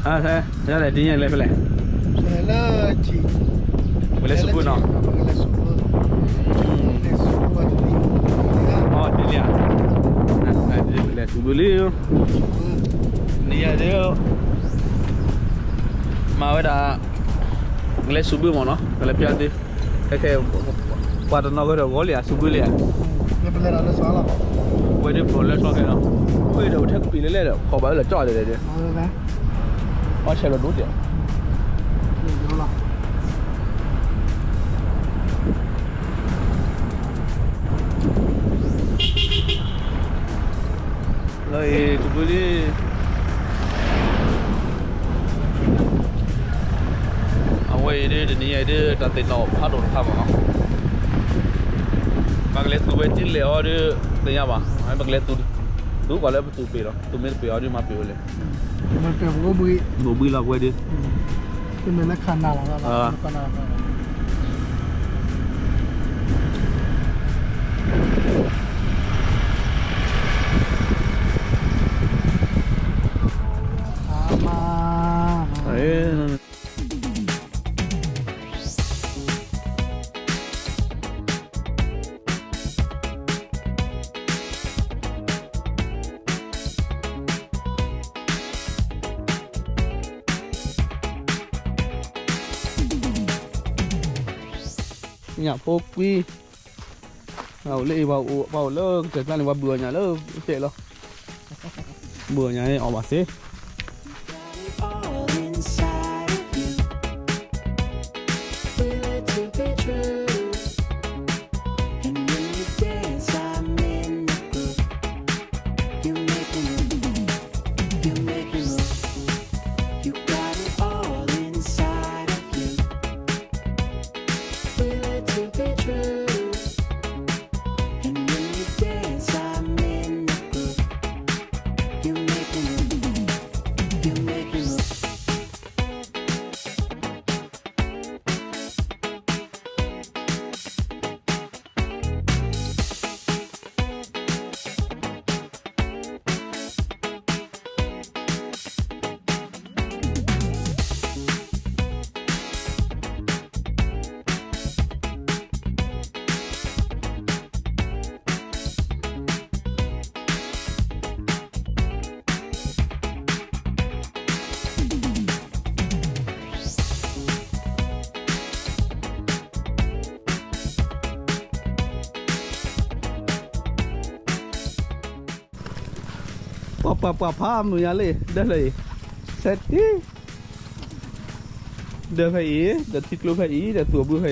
အ တနံၤညါလဲၤဖဲလဲၣ်, ပလဲၤဆူဘုနီၤ, ပလဲၤဆူဘုလံ, နံၤညါဒ် မၤဝဲဒၣ် ကလဲၤဆူဘုမ့ၢ်နီၤ, ကလဲၤဖျါဒ် ခဲခဲ ပှၤတနီၤကဒီးဂီၤလံဧါ, ဆူဘုလံဧါ, ဝဲဒ်ဖျိးလၢထီၣ်ခဲနီၤ, ဝဲဒီးပထဲကပံာ်လၢလဲၣ်ဒီး ခီဘၣ်ဝဲလၢကၠီၣ်ဒဲးဒဲး, အီၣ်ဆဲးလီၤဒိၣ်ဒဲး လၢအံၤကဘုလံ, အဝဲအံၤဒ်တနံၤအံၤဒ် တၢ်သ့ၣ်နီၣ်ဖးဒိၣ်တခါမ့ၢ်နီၤ, ပကလဲၤသူၣ်ဝဲဒ်လဲၣ်အီၤဒ် သ့ၣ်ညါဘၣ်, ပကလဲၤသူၣ်, သူၣ်ကွၢ်လၢပသူၣ်ပ့ၤလီၤ, သူၣ်မ့ၢ်တပ့ၤအီၤဒ်မၤပ့ၤဝဲလဲၣ်, ဘိးဘှံးလီၤပဝဲဒ် ညၣ်ဖိကွံ, အိၣ်လၢအံၤ ပှၤအိၣ်လၢကတၢၢ်ကျါန့ၣ် ပှၤဘုၣ်အီၣ်ညၣ်လၢတဲာ်လီၤ, ဘုၣ်အီၣ်ညၣ်န့ၣ်အီၣ်ဘၣ်သ့ ပှၤပှၤပှၤဖးမုာ်ညါလံ ဒၢလၢအံၤ, ဆဲးတံၢ်, ဒၢဖဲအံၤ ဒီးထံကျိဖဲအံၤ ဒီးသူၣ်အဘုဖဲအံၤ,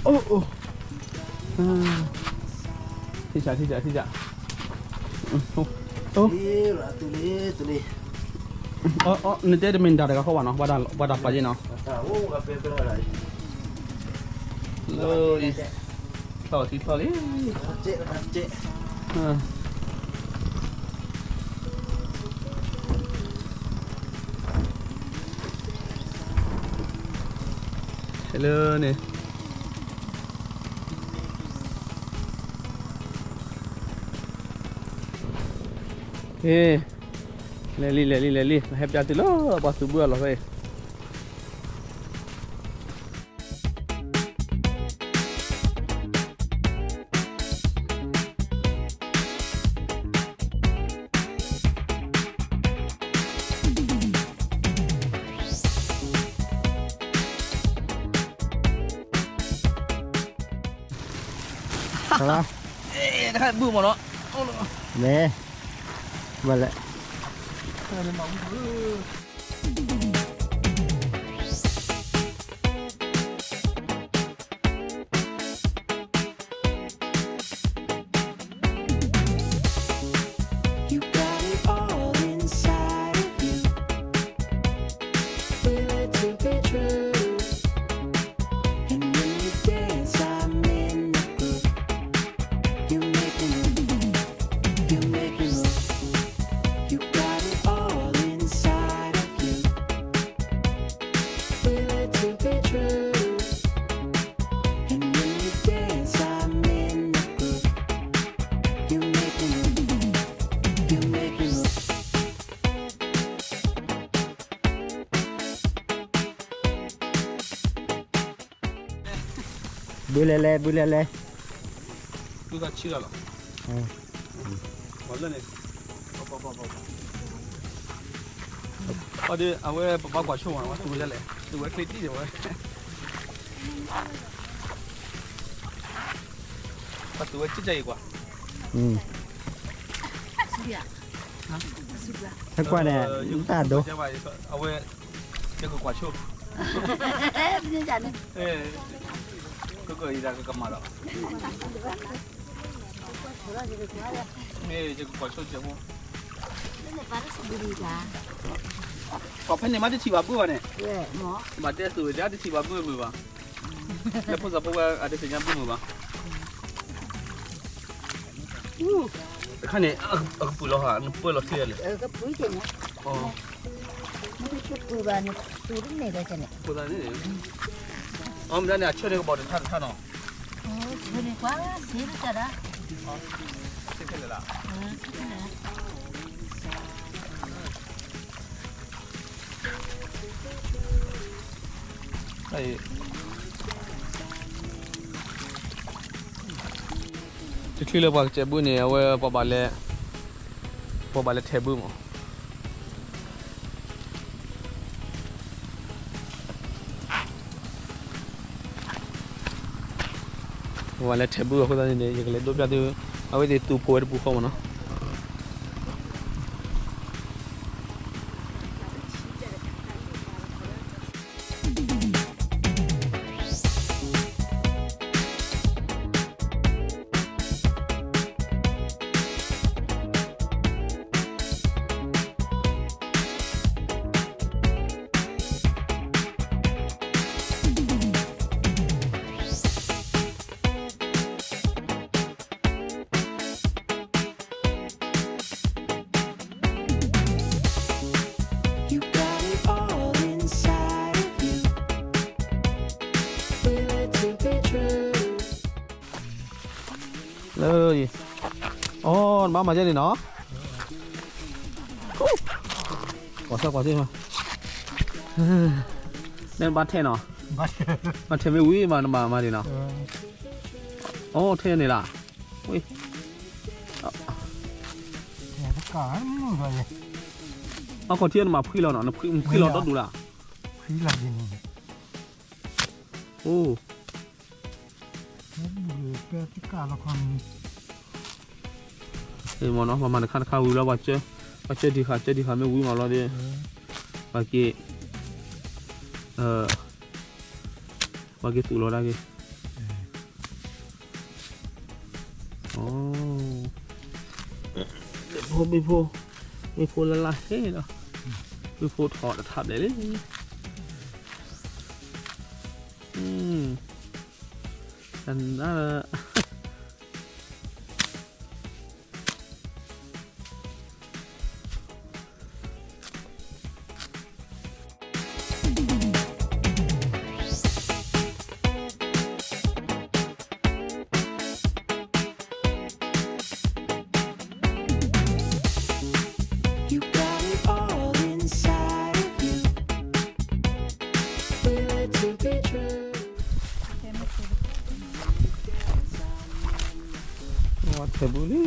အိၣ်အိၣ်, ထံၣ်စးထံၣ်စးထံၣ်စး, နတဲတမ့ၢ်နတၢ်တဂၤဃီဘၣ်နီၤ, ပှၤတၢ်ပာ်က့ၤနီၤ, လၢအံၤ ထီၣ်ထံထီၣ်လံ, ဟဲလၢန့ၣ် ဟ့ၣ်, လဲၤလံ လဲၤလံ လဲၤလံ ဟဲပၠးတုၤလၢပှၤသူၣ်ဘုအလီၢ်ဖဲအံၤ. တခါဘုၣ်မ့ၢ်နီၤ, မ့ၢ်, ဘၣ်လဲၣ်. You got it all inside of you. Feel it to be true. And when you dance, I'm in the groove. You make me move. You make me move. You got it all inside ဘုလဲလဲ ဘုလဲလဲ, ဘုကဆံလီၤလီၤ, ဘၣ်လၢန့ၣ်, အီၤဒီး အဝဲပဘၣ်ကွၢ်ဆိဝဲ ဝဲသူဝဲဒ်လဲၣ်, သူဝဲချ့တံၢ်ဒီးဝဲ, ပသူဝဲကၠၢ်ကၠၢ်အံၤကွၢ်, ဟဲကွၢ်န့ၣ် တၢ်ဒိ, အဝဲ ယကကွၢ်ဆိ, ကကယံၤဒၣ်ကကမၤဒီး, ယကကွၢ်ဆိကဲဖိ, ပှၤဖဲန့ၣ်မးတထံၣ်ဘၣ်ဘုဘၣ်န့ၣ်, ဘၣ်တဲသုးဝဲဒၣ်တထံၣ်ဘၣ်ဘုမုာ်ဘၣ်, လၢဖိသၣ်ဖိဝဲအတသ့ၣ်ညါဘုမုာ်ဘၣ်, တခါန့ၣ် အကပုာ်လီၤဟး နပၢလီၤထံလဲၣ်, ကပုာ်ကဲန့ၣ်, နကပုာ်ဘၣ်န့ၣ် သူတန့ၢ်ဒီးကဲန့ၣ်, အမ့ၢ်န့ၣ် အဆၢန့ၣ်ကဘီၣ်တထါတထါနီၤ, ဆၢန့ၣ်ကွၢ် သ့တကးဒၣ်, ဆၢခဲလၢာ်လၢ, တချုးလၢပှၤကစဲးဘုန့ၣ် အဝဲပှၤဘၣ်လဲၤ, ပှၤဘၣ်လဲၤထဲးဘုမး, ပှၤဘၣ်လဲၤထဲးဘုအဃိသတးန့ၣ် ယကလဲၤဒိးပျၢ်သု, အဝဲသ့ၣ်သူၣ်ဖိဝဲတပူၤဃီမးနီၤ. လၢ, အိ နဘၣ်မၤကဲန့ၣ်နီၤ, ကွၢ်စၢ်ကွၢ်စၢ်, နဘၣ်ထဲးနီၤ, ဘၣ်ထဲးမ့ၢ်ဝံၤမး နဘၣ်မၤဒံးနီၤ, အိ ထဲးန့ၣ်လီၤ, ဝံၤ, အီၣ်ခီၣ်ထံးနမၤဖှံလီၤနီၤ, နဖှံလီၤဒီဒူၣ်လၢ, အိ မ့ၢ်နီၤ ပှၤမၤတခါတခါဝံၤလီၤ, ပှၤကၢဒံးဃာ် ကၢဒံးဃာ်မ့ၢ်ဝံၤမးလီၤဒီး, ပှၤက့ၤ, ပှၤက့ၤသူၣ်လီၤဒၣ်က့ၤ, အိ, ဘ့ၣ်ဖိ, ဘ့ၣ်ဖိလၢ်လၢ်ဟဲဒီး, ဘ့ၣ်ဖိထီၣ်တထးဘျဲၣ်လံ, တန ထဲးဘုလံ,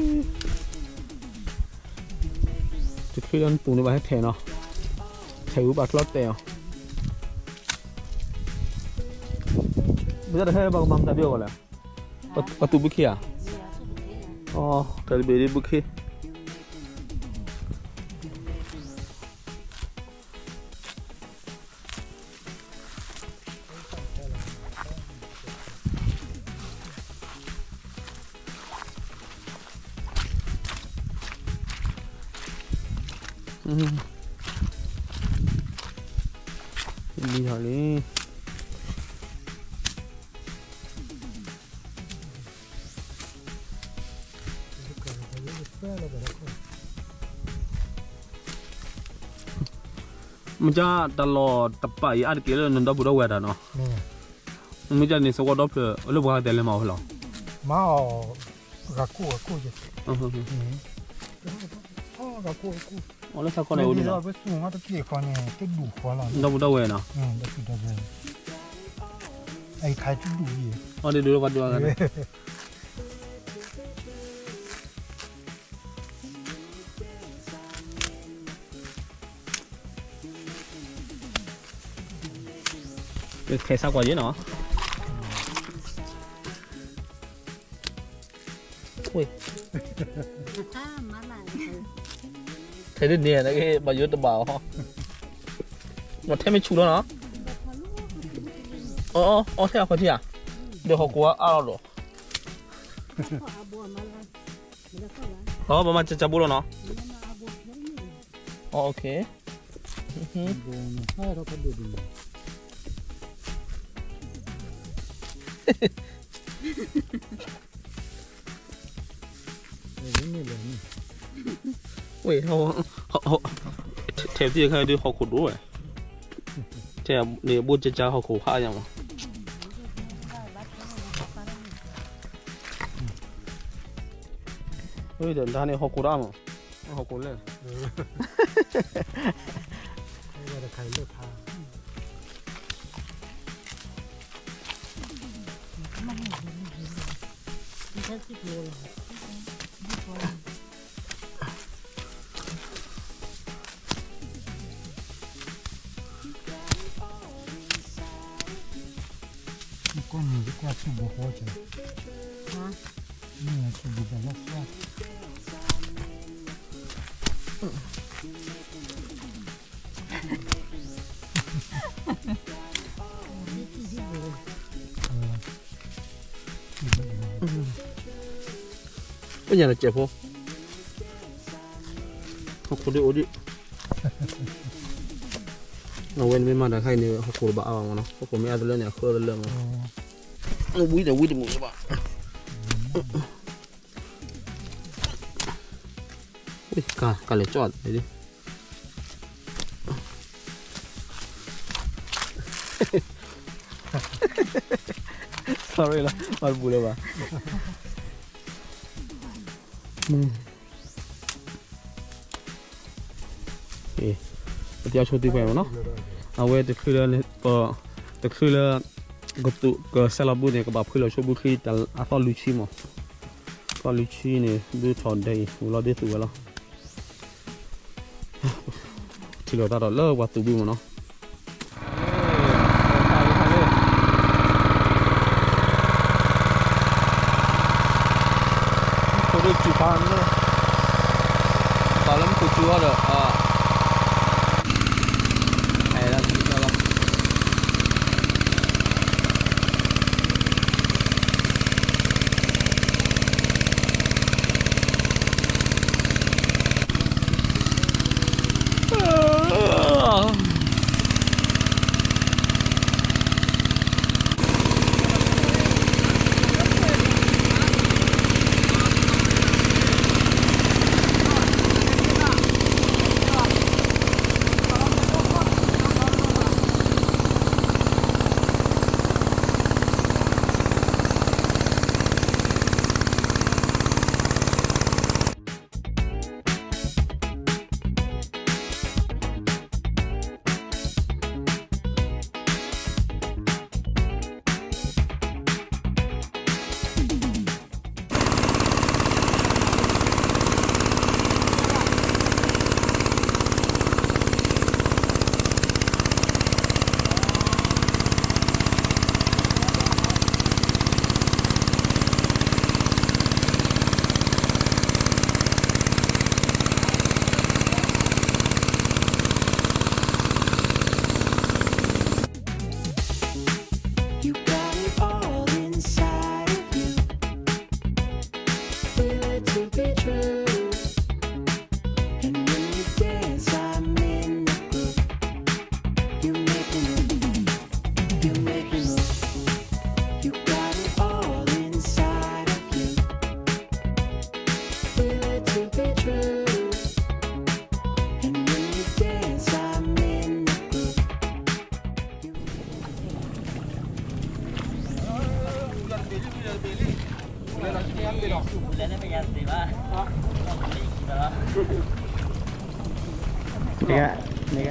တချုးလၢနသူၣ်န့ၣ်ဘၣ်ဟဲထဲးနီၤ, ထဲးဝံၤဘၣ်ကျီတဲာ်အီၤ, မ့ၢ်တၢ်တဟဲဘၣ်ကမၤမတၤဒုအဂီၢ်လဲၣ်, ပသူၣ်ဘုခ့ဧါ, အီ တၢ်တဘ့ၣ်ဒ်ဘုခ့ လံဟီလံ, မ့ၢ်ကတၢ်လီၢ်တပာ်အံၤအါတက့ၢ်လၢနဒီပုၢ်ဒီဝဲၢ်တၢ်နီၤ, မ့ၢ်ကန့ၣ်သဝီဒီဖျၢၣ် လၢပှၤဂၤတဲလဲၤမၤဝဲလီၤ, မၤအီၤ, ဂၤကိၢ်ဂၤကိၢ်ယဲ, ဂၤကိၢ်ဂၤကိၢ်, လၢသးခီန့ၣ်အိၣ်ဒံးလီၤ, ဒီပုၢ်ဒီဝဲၢ်နီၤ, ဒီပုၢ်ဒီဝဲၢ် အံၤခါဒူၣ်ဒူၣ်ယံၤ, အီၤဒ်ဒူၣ်လၢပှၤဒိးဂၤန့ၣ်, ခဲစၢ်ကွၢ်ယဲနီၤ, ထဲဒ်န့ၣ် ဘၣ်ယိၣ်တဘၣ်အီၤ, မ့ၢ်ထဲမ့ၢ်ဆူၣ်လီၤနီၤ, အီၤ အီၤ ထဲအခွဲးထံဧါ, ဒီးဟီၣ်ခိၣ်အါအါလီၤဒီး, အီၤ ပမၤကၠၢ်ကၠၢ်ဘိလီၤနီၤ, အီၤ okay. ဝ့ၢ်, ထဲသ့ၣ်တခါဒ်ဟီၣ်ခိၣ်ဒိၣ်ဝဲ, ထဲန့ၣ်ဘိၣ်ကၠၢ်ကၠၢ်ဟီၣ်ခိၣ်ဖးယါမး, ဒီးတၢ်န့ၣ်ဟီၣ်ခိၣ်ဒၣ်မး, ဟီၣ်ခိၣ်လဲၣ်, တခါလၢဖး ကွၢ်န့ၣ် ကွၢ်ဆူၣ်ဘိဃီကၢ, ဆူၣ်ဘိဘၣ်လီၤကွၢ်. အိၣ်ညါလၢကဲးဖိ, ဟီၣ်ခိၣ်ဒ်အိၣ်ဒ်, အဝဲန့ၣ်မ့ၢ်မၤတၢ်ခါအံၤန့ၣ် ဟီၣ်ခိၣ်တဘၣ်အါဘၣ်မးနီၤ, ဟီၣ်ခိၣ်မ့ၢ်အါတလၢန့ၣ် အဃၢတလၢမး, ဝံၤဒီးဝံၤတမုာ်ဘၣ်, ကလဲၤကၠီၣ်ဒ် sorry လီၤ, မၤတပူၤလၢၤဘၣ်. ပတယါဆိသံကွၢ်မးနီၤ, အဝဲတချုးလၢ တချုးလၢ ကသူးကဆဲးလီၤဘုန့ၣ် ကဘၣ်ဖှံလီၤဆိဘုချံ အသီလွံၢ်ဆံမး, သီလွံၢ်ဆံန့ၣ် ဘုထီၣ်ဒဲးအံၤ ဝံၤလီၤဒ်သူးဝဲလီၤ. ထံၣ်လိာ်သးဒီးလၢပှၤသူးဘုမးနီၤ. ခိၣ်ဒိၣ်စူၤဖးန့ၣ်, ပာ်လၢမူခိၣ်စူၤအီၤဒီး အဲ လီၤ You got it all inside of you. Feel it to be true. And when you dance, I'm in the groove. You make me move. You make me move. You got it all inside of you. Feel it to be true. And when you dance, I'm in the groove. နက နက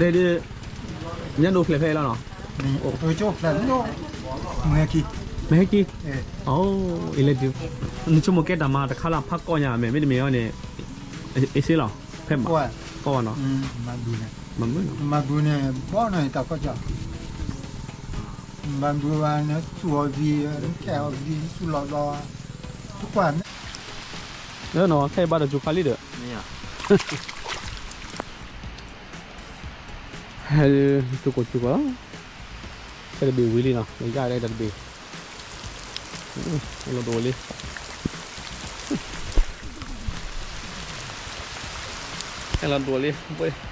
ဒ် ညၣ်ဒိဖျဲးဖဲအံၤလီၤနီၤ, မ့ၢ်ဟဲက့ၤ, အလဲၤဒုး, နဆိကမိၣ်ကဲတၢ်မၤတခါလၢဖးကီၢ်ညါ မ့မ့ၢ်တမ့ၢ်အီၤန့ၣ်, အ့စ့လီၤ, ဖဲမၤကီၢ်ဘၣ်နီၤ, မၤဘုန့ၣ်, မၤဘုန့ၣ် ဘီနီၤတၢ်ကီၢ်ကၢ်, မၤဘုဘၣ်န့ၣ် သူၣ်အီၤဝံၤ, ခဲအီၤဝံၤ သူၣ်လီၤဘျီ, တကွၢ်န့ၣ်, ခဲအံၤဘၣ်ဒီးစူၤခါလံဒီး, ဟဲ, စူၤကိၣ်စူၤကိၣ်လီၤ, ဟဲတဘ့ၣ်ဝံၤလံနီၤ, ယၤဒၣ်တဘ့ၣ်, ဟဲလီၤဒိၣ်လံ, ဟဲလီၤဒိၣ်လံ, ပှ့ၤ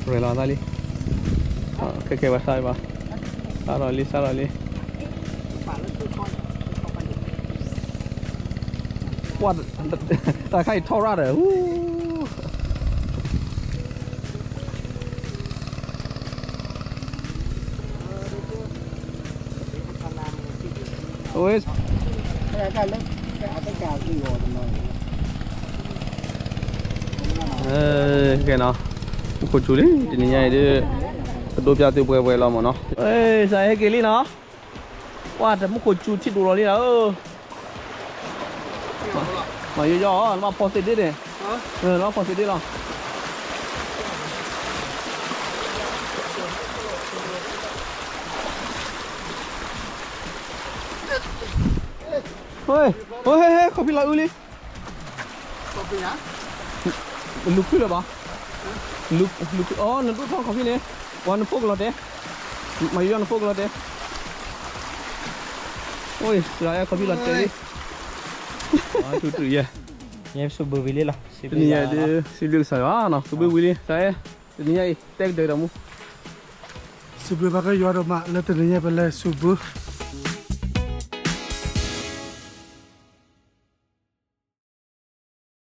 ရဲၣ်လီၤသးလံ, ခဲကဲဝဲစါဘၣ်, စါလီၤလံ စါလီၤလံ, ပှၤ, တၢ်ခါအံၤထီၣ်ရၣ်ဒီး, အဝဲ, ကဲနီၤ, မူခိၣ်စူၤလံ တနံၤညါအံၤဒီး, ပဒိးပျးသုပှဲၤပှဲၤလီၤမ့ၢ်နီၤ, စးဟဲက့ၤလံနီၤ, ပှၤတမူခိၣ်စူၤထံဒိၣ်လီၤလံနီၤ, မၤယီယီ, နဘၣ်ဖီၣ်သ့ၣ်ဒ့န့ၣ်, နဘၣ်ဖီၣ်သ့ၣ်ဒ့လီၤ. ဟဲ, ဟဲ, ဟဲ, ခီၣ်ဖံးလီၤအုလံ, လူၤခုလၢၤဘၣ်, လူၤ, လူၤခု, အီ နဒိၣ်ထီၣ်ခီၣ်ဖံးန့ၣ်, ပှၤနဖိကလီၤတဲာ်, မၤယီနဖိကလီၤတဲာ်, အိ, စးအဲၣ်ခီၣ်ဖံးလီၤတဲာ်လံ, ထူးထူးယဲ, ယဲစူးဘုဝံၤလံလီၤ, တနံၤညါအံၤဒုး, စံးဘျုးကစၢ်ယွၤနီၤ, စူးဘုဝံၤလံ, စးအဲၣ်, တနံၤညါအံၤ တဲကဒၢးဒီးမူ စံးဘျုးဘၣ်က့ၤယွၤဒိၣ်မး လၢတနံၤညါပလဲၤစူးဘု